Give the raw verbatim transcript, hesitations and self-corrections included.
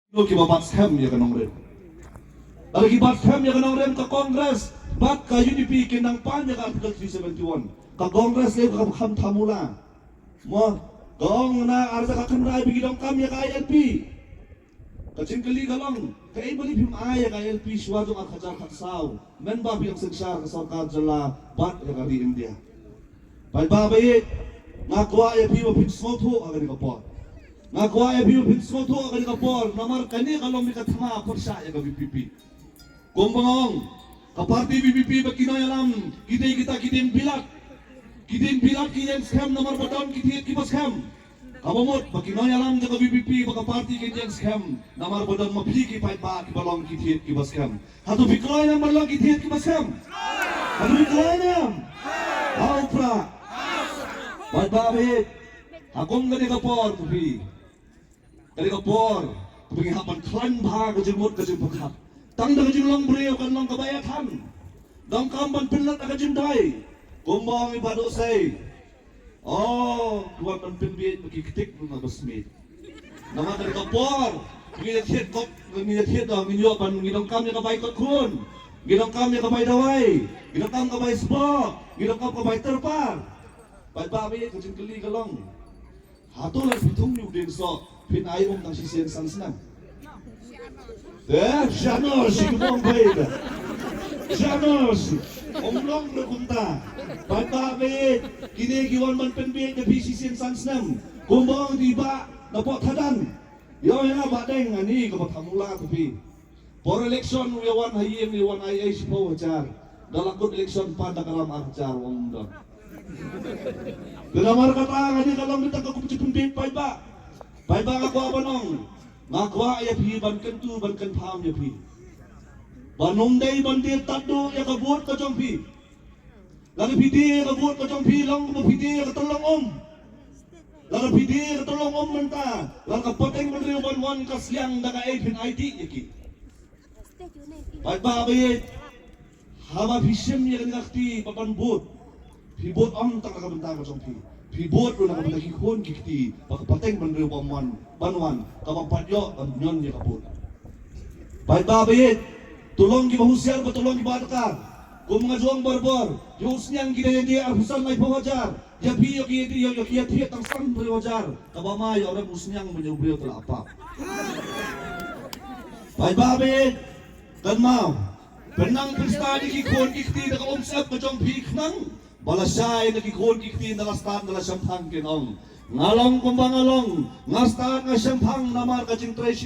Kino kiba bat skhem ïa ka nongrim? Lada ki bat skhem ïa ka nongrim, ka Congress bad ka U D P kin nang pan ïa ka Article three seventy-one. Ka Congress lei ka kham thamula. Mo, ka ong na arja ka khyndai ba ki donkam ïa ka I L P. Ka jingkylli ka long, kaei ba lei phim ai ïa ka I L P shuwa jong ar hajar khatsaw, mynba phi ïeng synshar ka sorkar jylla bad ïa ka ri India? Paidbah ba ïeit, nga kwah ïa phi ba phin sngewthuh ha kane ka por. Nga kwah ïa phi ba phin sngewthuh ha kane ka por, namar kane ka long ka thma pyrshah ïa ka V P P. Kumba nga ong, ka party V P P ba ki nongïalam, ki dei kita ki dieng bilat. Ki dieng bilat ki ïeng skhem namar ba don ki thied kiba skhem. Kaba mut ba ki nongïalam jong ka V P P bad ka party kin ïeng skhem namar ba don ma phi ki paidbah kiba long ki thied kiba skhem. Hato phi kloi ne em ban long ki thied kiba skhem? Hato phi kloi ne em? Hau pra. Paidbah ba ïeit, ha kum kane ka por, phi, kane ka por kaba ngi hap ban khlaiñ bha ka jingmut ka jingpyrkhat. Tang da ka jinglong briew kan long kaba ïathan. Donkam ban pynlut da ka jingdei. Kumba ong i Bah Dohsei, oh, ki wan ban pynbiej ba ki ktik ruh na ba smiej. Namar kane ka por ngi ïa thied kot, ngi ïa thied, ngi ïoh ban, ngi donkam ïa ka bai kot khun, ngi donkam ïa ka bai dawai, ngi donkam ka bai spok, ngi donkam ka bai tyrpar. Paidbah ba ïeit, ka jingkylli ka long, hato lada phi thung ïa u dieng soh phin ai um tang shisien san snem? Te shano shi kumong bai da. Shano shi. Ym long ruh kumta. Paidbah ba ïeit, kine ki wan ban pynbiej da phi shisien san snem. Kumba ong i Bah na Pok Thadan. Ïoh ïa nga Bah Deng, ani kaba thamula ka phi. Por election u ïa wan ha ïing, u ïa wan ai ei shiphew hajar. Da la kut election pan da ka ram ar hajar, u ong ym don. Te namar kata nga dei ka long beit tang ka kum jingpynbiej paidbah. Paidbah, nga kwah ban ong, nga kwah ïa phi ban kyntu ban kynpham ïa phi. Ban ym dei ban die tad duh ïa ka vote ka jong phi. Lada phi die ïa ka vote ka jong phi, long ba phi die ïa ka tyllong um. Lada phi die ïa ka tyllong um mynta, lada ka pateng bynriew ban wan ka sliang, da kaei phin aiti ïa ki? Paidbah ba ïeit, haba phi shim ïa kane ka kti ba ban vote, phi vote ym tang na ka bynta ka jong phi. Phi vote ruh na ka bynta ki khun ki kti, ba ka pateng bynriew ban wan, ban wan, ka ban pat ïoh ban ñion ïa ka vote. Paidbah ba ïeit, to long kiba husiar bad to long kiba adkar. Kum nga ju ong barabor, ïa u sniang ki dang ïa die arphew san laiphew hajar. Ïa phi ïoh ki, ïoh, ïoh ki ïa thied tang san hynriew hajar. Kaba ma ïoh rem u sniang ban ïa u briew te la pap. Paidbah ba ïeit, kynmaw, pynnang pynstad ïa ki khun ki kti da ka umsyep ka jong phi khnang ba lashai na ki khun ki kti, na la stad na la shemphang kin ong, nga long kumba nga long, nga stad nga shemphang namar ka jingtrei